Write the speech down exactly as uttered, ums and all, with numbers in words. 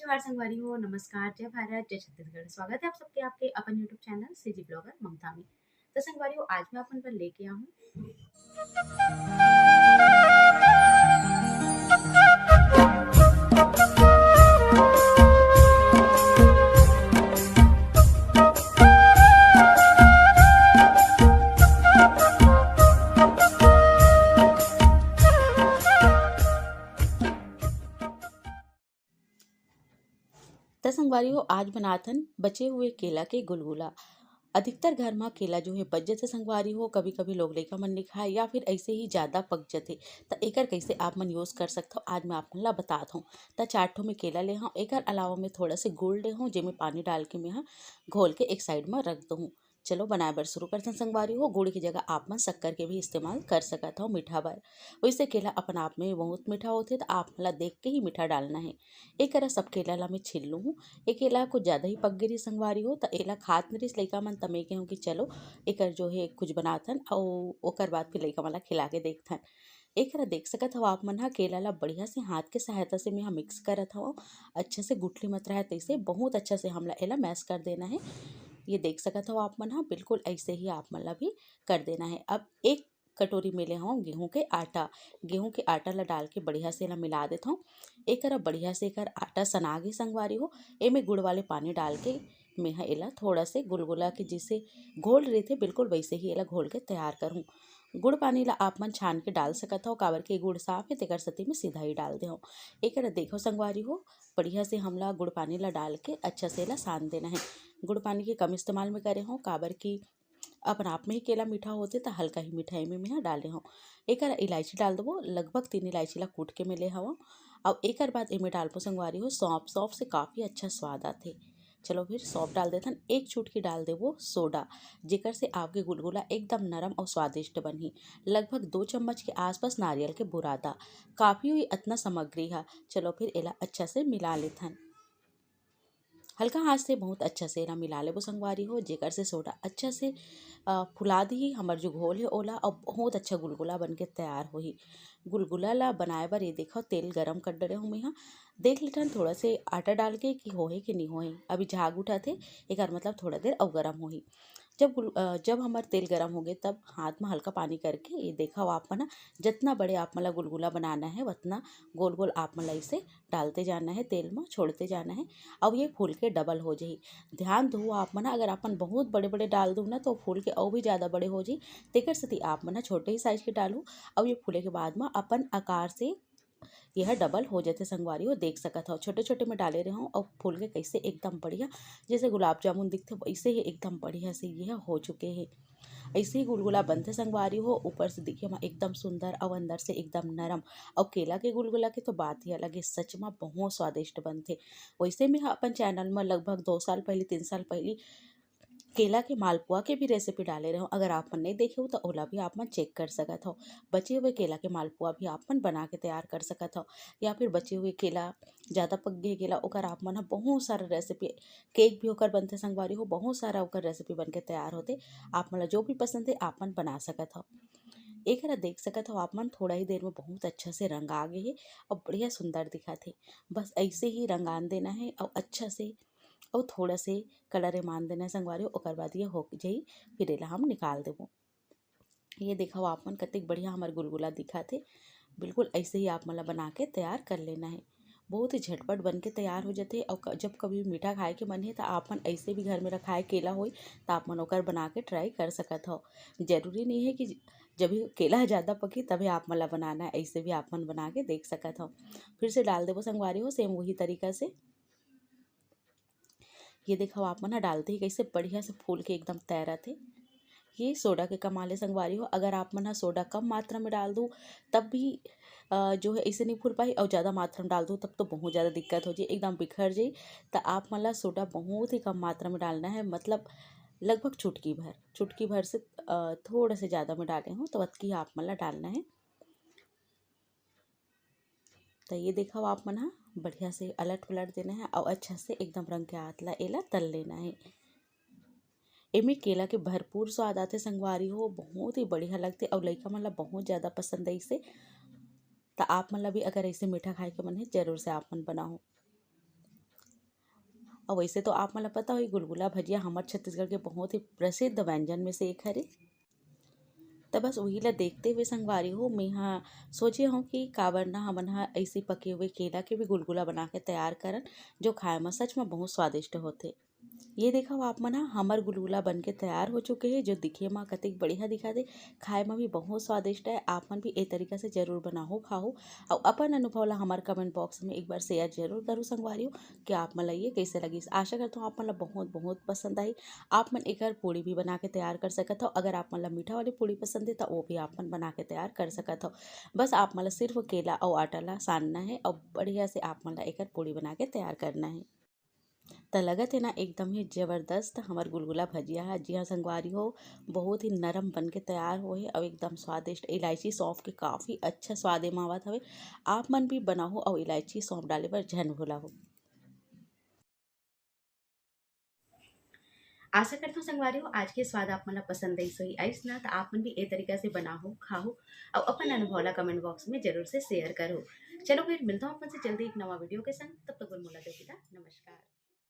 जोहार संगवारी हो, नमस्कार, जय भारत, जय छत्तीसगढ़। स्वागत है आप सबके आपके अपन YouTube चैनल सीजी ब्लॉगर ममता में। तो संगवारी हो, आज मैं अपन पर लेके आऊँ त संगवारी हो, आज बनात हन बचे हुए केला के गुलगुला। अधिकतर घर म केला जो है बच जथे संगवारी हो, कभी-कभी लोग लइका मन नइ खाय या फिर ऐसे ही ज़्यादा पक जथे। त एकर कैसे आप मन use कर सकथव, आज मैं आप मन ला बतात हूँ। त चार ठो में केला ले हूँ, एकर अलावा मैं थोड़ा से गुड़ ले हूँ, जेमे पानी डाल के मैं ह घोल के एक side म रख दूँ। चलो बनाए बर शुरू करथन संगवारी हो। गुड़ की जगह आप मन शक्कर के भी इस्तेमाल कर सकत हव मीठा बर। वैसे केला अपन आप में बहुत मीठा होथे, त आप मन ला देख के ही मीठा डालना है। एक करा सब केला ला मैं छील लूँ हूँ। ये केला कुछ ज़्यादा ही पक गे रिहिस संगवारी हो, त एला खात नइ रिहिस लइका मन, त मैं कहूँ कि चलो एकर जो है कुछ बनाथन, अउ ओकर बाद फिर लइका मन ला खिला के देखथन। एक करा देख सकत हव आप मन ह, केला ला बढ़िया से हाथ के सहायता से मैं ह mix करत हव। अच्छा से गुठली मत रहय, तैसे बहुत अच्छा से हमला एला mash कर देना है। ये देख सकत हव आप मन ह, बिल्कुल ऐसे ही आप मन ला भी कर देना है। अब एक कटोरी में ले हव गेहूं के आटा। गेहूं के आटा ला डाल के बढ़िया से एला मिला देत हव। एक करा बढ़िया से एकर आटा सना गे संगवारी हो। एमे गुड़ वाले पानी डाल के मैं ह एला थोड़ा से गुलगुला के जैसे घोल रहिथे, बिल्कुल वैसे ही एला घोल के तैयार करहूँ। गुड़ पानी ला आप मन छान के डाल सकत हव, काबर के गुड़ साफ है, तेकर सेती मैं सीधा ही डाल दे हव। एक करा देखो संगवारी हो, बढ़िया से हमला गुड़ पानी ला डाल के अच्छा से एला सान देना है। गुड़ पानी के कम इस्तेमाल में करे हव, काबर कि अपन आप में ही केला मीठा होथे, त हल्का ही मिठाई में मैं ह डाले हव। एक करा इलायची डाल देबो, लगभग तीन इलायची ला कूट के मैं ले हव। अउ एकर बाद एमे डालबो संगवारी हो सौंफ। सौंफ से काफ़ी अच्छा स्वाद आथे। चलो फिर सौंफ डाल देथन। एक चुटकी डाल देबो सोडा, जेकर से आपके गुलगुला एकदम नरम अउ स्वादिष्ट बनही। लगभग दो चम्मच के आसपास नारियल के बुरादा, काफ़ी हुई अतना सामग्री ह। चलो फिर एला अच्छा से मिला लेथन। हल्का हाथ से बहुत अच्छा से एला मिला लेबो संगवारी हो, जेकर से सोडा अच्छा से, अ, फुला दिही हमर जो घोल हे ओला, अउ बहुत अच्छा गुलगुला बन के तैयार होही। गुलगुला ला बनाए बर ये देखो तेल गरम कर डरे हूँ मैं ह। देख लेथन थोड़ा से आटा डाल के कि होहे कि नहीं होहे। अभी झाग उठाथे, एकर मतलब थोड़ा देर अउ गरम होही। जब गुल-, अ, जब हमर तेल गरम हो गए तब हाथ में हल्का पानी करके ये देखो आप मन ह, जितना बड़े आप मन ला गुलगुला बनाना है उतना गोल गोल आप मन ला इसे डालते जाना है, तेल में छोड़ते जाना है। अब ये फूल के डबल हो जाही। ध्यान दो आप मन ह, अगर अपन बहुत बड़े बड़े डाल दो ना तो फूल के अउ भी ज़्यादा बड़े हो जाही। तेकर सेती आप मन ह छोटे ही साइज के डालू। अब ये फूले के बाद में अपन आकार से यह डबल हो जाथे संगवारी हो, देख सकत हव। छोटे छोटे में डाले रहे हूँ, अउ फूल के कैसे एकदम बढ़िया, जैसे गुलाब जामुन दिखथे वैसे ही एकदम बढ़िया से यह हो चुके हैं। ऐसे ही गुलगुला बनथे संगवारी हो, ऊपर से दिखे म एकदम सुंदर अउ अंदर से एकदम नरम। अउ केला के गुलगुला के तो बात ही अलग है, सच म बहुत स्वादिष्ट बनथे। वैसे मैं ह अपन चैनल म लगभग दो साल पहली, तीन साल पहली केला के मालपुआ के भी रेसिपी डाले रहे हूँ। अगर आप मन नहीं देखे हो तो ओला भी आप मन चेक कर सकत हो। बचे हुए केला के मालपुआ भी आप मन बना के तैयार कर सकत हो, या फिर बचे हुए केला, ज़्यादा पक गए केला, ओकर आप मन ह बहुत सारा रेसिपी, केक भी ओकर बनथे संगवारी हो, बहुत सारा ओकर रेसिपी बन के तैयार होथे। आप मन ला जो भी पसंद है आप मन बना सकत हो। एक हरा देख सकत हो आप मन, थोड़ा ही देर में बहुत अच्छा से रंग आ गए है और बढ़िया सुंदर दिखत है। बस ऐसे ही रंगान देना है और अच्छा से, और थोड़ा से कलर एमान देना है संगवारी हो, ओकर बाद ये हो जाई, फिर एला हम निकाल देबो। ये देखो आप मन कतेक बढ़िया हमर गुलगुला दिखत हे। बिल्कुल ऐसे ही आप मन ला बना के तैयार कर लेना है। बहुत ही झटपट बन के तैयार हो जाथे। और क-, जब कभी मीठा खाए के मन हे त आप मन ऐसे भी घर में रखाए केला होई त आप मन ओकर बना के ट्राई कर सकत हो। जरूरी नहीं है कि जब भी केला ह ज़्यादा पकी तभी आप मन ला बनाना है, ऐसे भी आप मन बना के देख सकत हो। फिर से डाल देबो संगवारी हो सेम वही तरीका से। ये देखो आप मन ह डालते ही कैसे बढ़िया से फूल के एकदम तैरत हे। ये सोडा के कमाल है संगवारी हो। अगर आप मन ह सोडा कम मात्रा में डाल दू तब भी, अ, जो है ऐसे नहीं फूल पाही, और ज़्यादा मात्रा में डाल दू तब तो बहुत ज़्यादा दिक्कत हो जाए, एकदम बिखर जाए। तो आप मन ला सोडा बहुत ही कम मात्रा में डालना है, मतलब लगभग चुटकी भर, चुटकी भर से, अ, थोड़ा से ज़्यादा में डाले हूँ तो अतकी आप मन ला डालना है। तो ये देखो आप मन ह बढ़िया से अलट पलट देना है और अच्छा से एकदम रंग के आत ला एला तल लेना है। एमे केला के भरपूर स्वाद आथे संगवारी हो, बहुत ही बढ़िया लगथे और लइका मन ला बहुत ज़्यादा पसंद है इसे। तो आप मन ला भी अगर ऐसे मीठा खाए के मन है जरूर से आप मन बनाओ। अउ वैसे तो आप मन ल पता होही, गुलगुला भजिया हमर छत्तीसगढ़ के बहुत ही प्रसिद्ध व्यंजन में से एक हरे। त बस उही ला देखते हुए संगवारी हो, मैं हा सोचे हूँ कि काबर ना हमन हा ऐसे पके हुए केला के भी गुलगुला बना के तैयार करन, जो खाए म सच म बहुत स्वादिष्ट होथे। ये देखो आप मन हा, हमर गुलगुला बन के तैयार हो चुके हे, जो दिखे म कतेक बढ़िया दिखत हे, खाए म भी बहुत स्वादिष्ट है। आप मन भी ए तरीका से जरूर बनाहू, खाहू, अउ अपन अनुभव ला हमर comment box में एक बार share जरूर करू संगवारी हो कि आप मन ला ये कैसे लगिस। आशा करता हूँ आप मन ला बहुत बहुत पसंद आई। आप मन एकर पूड़ी भी बना के तैयार कर सकत हो। अगर आप मन ला मीठा वाली पूड़ी पसंद है तो वो भी आप मन बना के तैयार कर सकत हो। बस आप मन ला सिर्फ केला अउ आटा ला सानना है अउ बढ़िया से आप मन ला एकर पूड़ी बना के तैयार करना है। त लगत है ना एकदम ही जबरदस्त हमर गुलगुला भजिया है। जी हाँ संगवारी हो, बहुत ही नरम बन के तैयार होहे अउ एकदम स्वादिष्ट। इलायची सौंफ के काफ़ी अच्छा स्वाद एमा आवत हवे। आप मन भी बनाहू अउ इलायची सौंफ डाले बर झन भुलाहू। आशा करता हूँ संगवारी हो, आज के स्वाद आप मन ला पसंद आइस होही। आइस ना, त आप मन भी ए तरीका से बनाहू, खाहू अउ अपन अनुभव ला comment box में जरूर से share करहू। चलो फिर मिलता हूँ आप मन से जल्दी एक नवा video के संग। तब तक बर मोला दो विदा, नमस्कार।